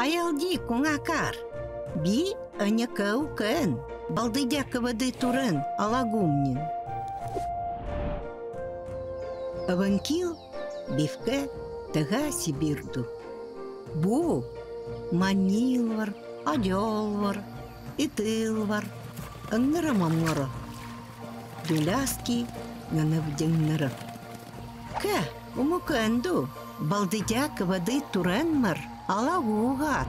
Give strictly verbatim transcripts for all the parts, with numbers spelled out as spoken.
Аялдик, уна кар. Би Аня Каукэн, Балдыдяк ӧвӧдыт турэн, Алагум нин. Ӧвӧн кил Бивкэ, Тэгэ Сибирьду. Бу манилвар, адялвар, итылвар, ангара мамара. Беляски нанавдянгнара. Кэ, Умукэнду, Балдыдяк ӧвӧдыт турэн мар, Алагугад.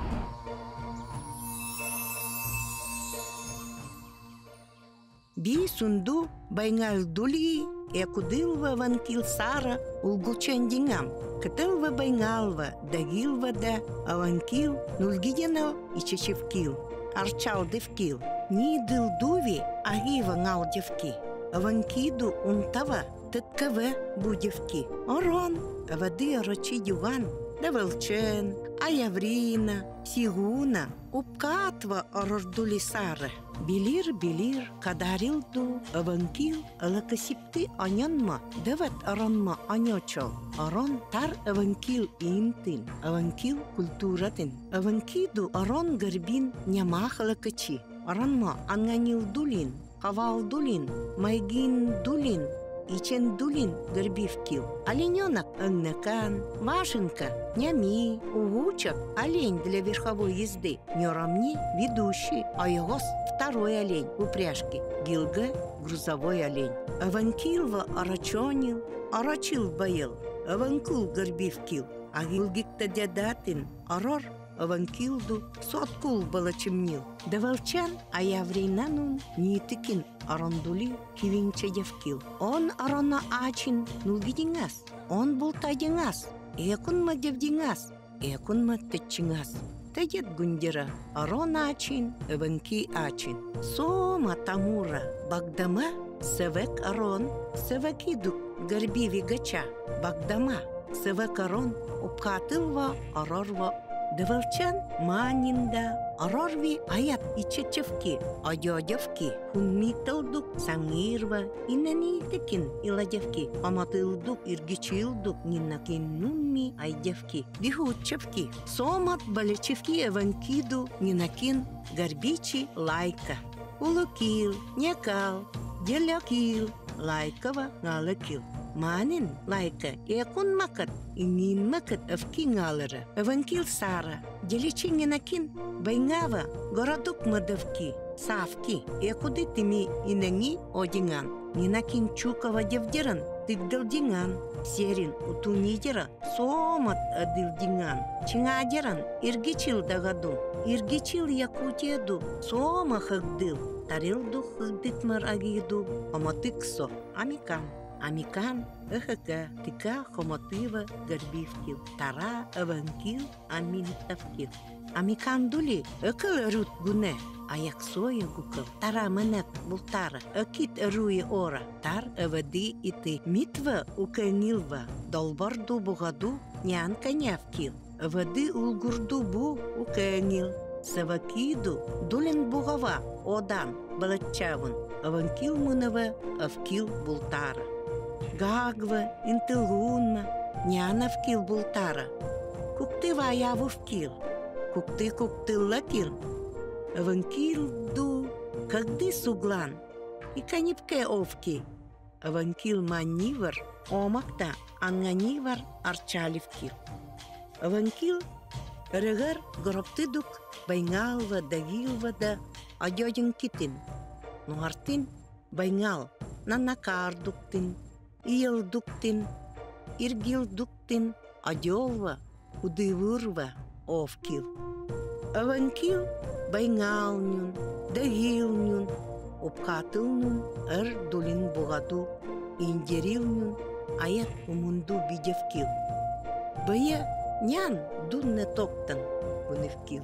Би Сунду Байнгаль Дули, экудылва Ӧвӧн кил Саара улгучен динам. Кытэлва Байнгалва, Дагилва да Ӧвӧн кил нульгидинал ичачив кил, арчалдив кил. Нидыл дуви Агиива нгалдив ки. Ӧвӧн киду унтава Тэткавэ будив ки. Орон, ӧвӧдыт орочи юган, Дәвелчен, Аяврина, Сигуна, Упкатва Орор Дули Саара. Билир, билир, Кадарилду Ӧвӧн кил ылакасибтӥ аньонма, дәвет оронма аньочол. Орон тар ӧвӧн кил интын, ӧвӧн кил культурадын. Ӧвӧн киду орон гербин нямах ылакачи. Оронма Анганил Дулин, Кавал Дулин, Майгин Дулин, Ичен Дулин гербив кил. Оленёнок — Эгнекан, Вашенка — Нями, Угучок — олень для верховой езды, Нёромни — ведущий, Ойгос — второй олень в упряжке, Гилгэ — грузовой олень. Ӧвӧн килва орочонил, орочил баел, Ӧвӧн кул гербив кил. Агилгиктэ дядятын Орор Ӧвӧн килду сот кул балачим нил. Дәвелчен Аяврина нун Нитыкин Орон Дули кивинчадев кил. Он орона ачин нульгидингас, он бултадингас, экунма девдингас, экунма тэтчингас. Тэдет гундира орон ачин, Ӧвӧн ки ачин. Соома, Тамура, Багдама — сэвэг орон, сэвэгиду гербиви гача, Багдама. Сэвэг орон Упкатылва, Орорва. Дәвелчен ма нин да Орорви аяд ичачив ки, адядив ки. Хунмиталдук Сангирва, Инанитыкин иладяв ки. Хоматылдук, Иргичилдук Нинакин нунми айдяв ки, дихуччав ки. Соомат балачив ки Ӧвӧн киду Нинакин гербичи Лайка. Улукил, Некал, Делякил, Лайкава нгалакил. Ма нин Лайка экунмакад, ининмакад ӧв ки нгалэра. Ӧвӧн кил Саара. Делячи Нинакин Байнгава городук мӧдав ки, сав ки. Экуди тӥми инанни одинган. Нинакин Чукова девдиран тыгдалдинган, Серин Утунидира соомат адилдинган. Чингадиран Иргичил Дагадум, Иргичил Якутияду соома хэгдыл. Тарилдук хэгдыт мар Агииду, хоматык со. Амикан. Амикан — ЭХК, Тыка Хомотыева гербив кил. Тара Ӧвӧн кил, Аминтов кил. Амикан Дули экэл эрут гунэ, аяк сое гукыл. Тара мэнэк бултара, экит эруи ора, тар ӧвӧди итӥ. Митва Укэнгилва, Долборду Бугаду нян кӧняв кил. Ӧвӧди Улгурду Бу Укэнгил, сэвэг киду Дулин Бугава одан бэлэдчавун. Ӧвӧн кил мынэва ӧв кил бултара. Гагва, Интылгунма нян ӧв кил бултара. Куктыва Аявув кил. Кукты Куктылла кил. Ӧвӧн килду кӧгды суглан, и канипкэ ов ки. Ӧвӧн кил манивар, омакта анганивар арчалив кил. Ӧвӧн кил эрегар гробтыдук Байнгалва, Дагилва да Адёдин китын. Нугартын Байнгал Нанакаардуктын, Иелдуктын, Иргилдуктын, Адёлва, Удыйвурва ов кил. Ӧвӧн кил Байнгал нюн, Дагил нюн, Упкатыл нюн, Эр Дулин Бугаду, Индерил нюн, аяд Умунду бидев кил. Бая нян дунне токтан гунив кил.